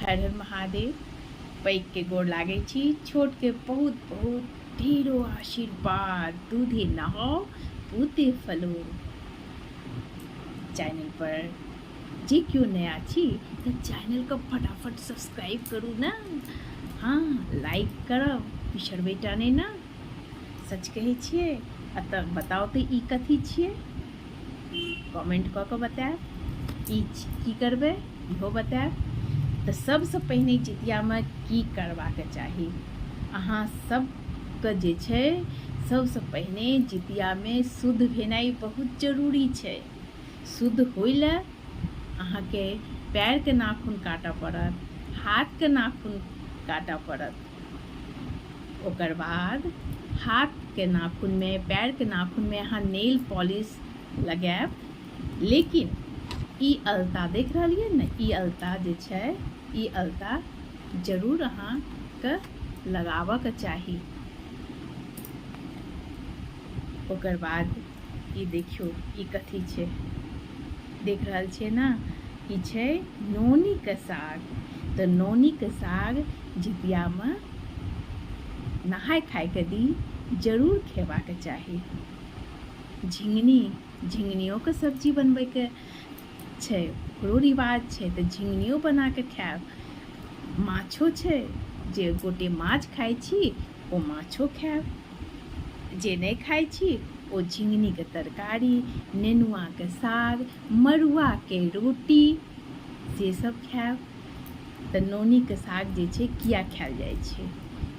हर हर महादेव। पैघ के गोर लागै छी, छोट के बहुत बहुत ढेरो आशीर्वाद। दूधे नहाओ पूते फलो। चैनल पर जे केओ नया छी तऽ चैनल के फटाफट सब्सक्राइब करू ने, हाँ लाइक करब, बिसरबै टा नहि ने। सच कहै छियै। आ तऽ बताउ तऽ ई कथी छियै, कमेंट कऽ कऽ बतायब। ई की करबै इहो बतायब। तऽ सबसँ पहिने जितियामे की करबाक चाही अहाँ सबके जे छै, सबसँ पहिने जितियामे शुद्ध भेनाइ बहुत जरूरी छै। शुद्ध होइ लए अहाँके पैरके नाखून काटऽ पड़त, हाथके नाखून काटऽ पड़त। ओकर बाद हाथके नाखूनमे पैरके नाखूनमे अहाँ नेल पॉलिश लगायब। लेकिन ई अलता देख रहलियै ने, ई अलता जे छै, ई अलता जरूर अहाँके लगाबऽके चाही। ओकर बाद ई देखियौ, ई कथी छै, देख रहल छियै ने, ई छै नोनीके साग। तऽ नोनीके साग जितियामे नहाय खायके दिन जरूर खेबाक चाही। झिङ्गनी, झिङ्गनियोके सब्जी बनबैके छै, ओकरो रिवाज छै, तऽ झिङ्गनियो बनाकऽ खायब। माछो छै, जे गोटे माछ खाइ छी ओ माछो खायब, जे नहि खाइ छी ओ झिङ्गनीके तरकारी, नेनुआके साग, मड़ुआके रोटी से सब खायब। तऽ नोनीके साग जे छै किया खायल जाइ छै?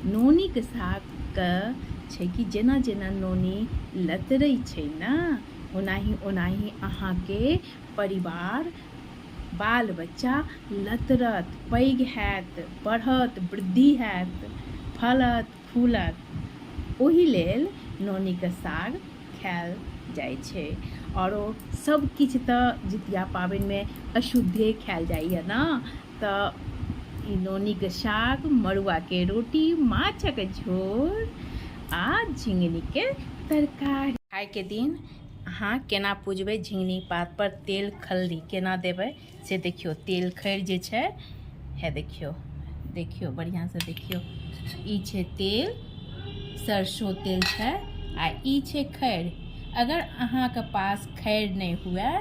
नोनीके सागके छै कि जेना जेना नोनी लतरै छै ने, ओनाही ओनाही अहाँके परिवार बाल बच्चा लतरत, पैघ हैत, बढ़त, वृद्धि हैत, फलत फूलत। ओहि लेल नोनीके साग खायल जाइ छै। आओरो सब किछु तऽ जितिया पाबनिमे अशुद्धे खायल जाइए ने, तऽ ई नोनीके साग, मड़ुआके रोटी, माछक झोर आ झिङ्गनीके तरकारी। खायके दिन अहाँ केना पूजबै, झिङ्गनी पात पर तेल खल्ली केना देबै से देखियौ। तेल खैर जे छै हे देखियौ, देखियौ बढ़िआँसँ देखियौ, ई छै तेल, सरसों तेल छै आ ई छै खैर। अगर अहाँके पास खैर नहि हुए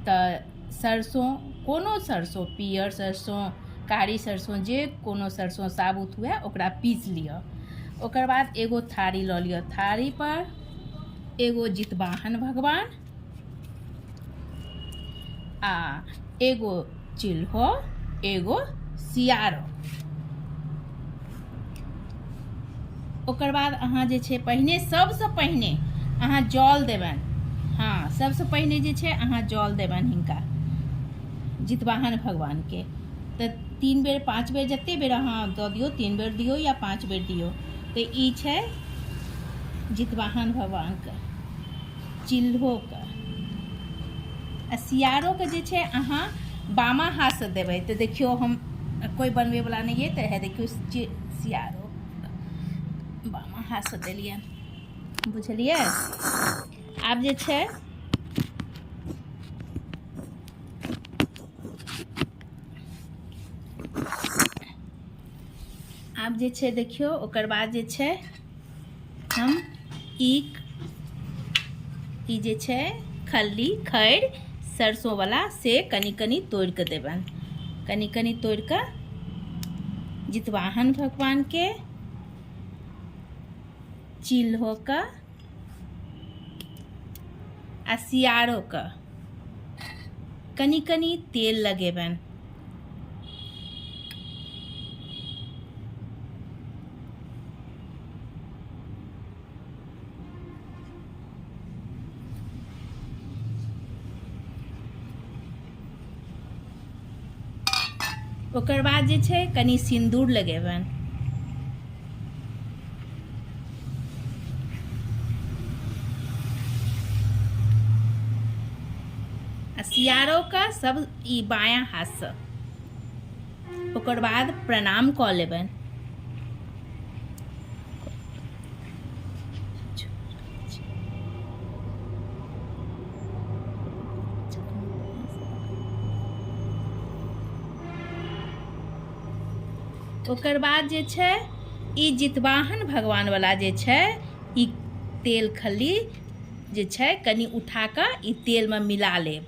तऽ सरसों, कोनो सरसों, पियर सरसों, कारी सरसों, जे कोनो सरसों साबुत हुए ओकरा पीस लिअ। ओकर बाद एगो थारी लऽ लिअ, थारी पर एगो जितवाहन भगवान आ एगो चिल्हो, एगो सियारो। ओकर बाद अहाँ जे छै पहिने सबसँ पहिने अहाँ जल देबनि। हाँ, सबसँ पहिने जे छै अहाँ जल देबनि हिनका जितवाहन भगवानके। तऽ 3 बेर 5 बेर जते बेर अहाँ दऽ दियौ, 3 बेर दियौ या 5 बेर दियौ। तऽ ई छै जितवाहन भगवानके, चिल्होके आ सियारोके जे छै अहाँ बामा हाथसँ देबै। तऽ देखियौ, हम कोइ बनबैवला नहि अइ, तऽ हे देखियौ सियारो बामा हाथसँ देलियनि, बुझलियै? आब जे छै आब जे छै देखियौ, ओकर बाद जे छै हम ई जे छै खल्ली खैर सरसों वाला से कनि कनि तोड़ि कऽ देबनि, कनि कनि तोड़ि कऽ जितवाहन भगवान के, चिल्हो के आ सियारो के कनि कनि तेल लगेबनि। ओकर बाद जे छै कनि सिन्दूर लगेबनि। आ सियारो के सब ई बायां हाथ से। ओकर बाद प्रणाम कऽ लेबनि। ओकर बाद जे छै ई जितवाहन भगवानवला जे छै, ई तेल खल्ली जे छै कनि उठा कऽ ई तेलमे मिला लेब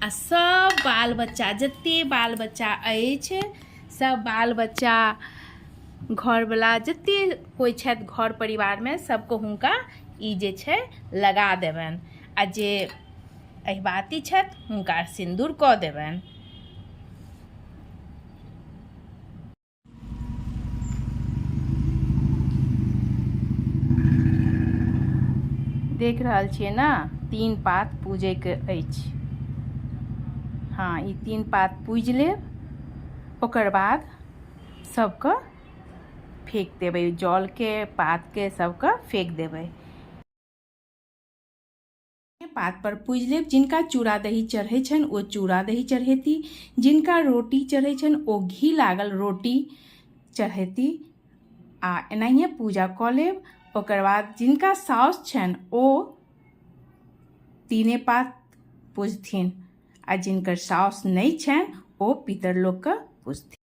आ सब बाल बच्चा, जते बाल बच्चा अछि, सब बाल बच्चा, घरवला, जते कोइ छथि घर परिवारमे, सबके हुनका ई जे छै लगा देबनि आ जे अहिबाती छथि हुनका सिन्दूर कऽ देबनि। देख रहल छियै ने, 3 पात पूजैके अछि। हँ, ई 3 पात पूजि लेब, ओकर बाद सबके फेंक देबै, जलके पातके सबके फेंक देबै। पात पर पूजि लेब। जिनका चूड़ा दही चढ़ै छनि ओ चूड़ा दही चढ़ेती, जिनका रोटी चढ़ै छनि ओ घी लागल रोटी चढ़ेती आ एनाहिए पूजा कऽ लेब। ओकर बाद जिनका साउस छनि ओ 3 पात पूजथिन आ जिनकर साउस नहि छनि ओ पितर लोकके पूजथिन।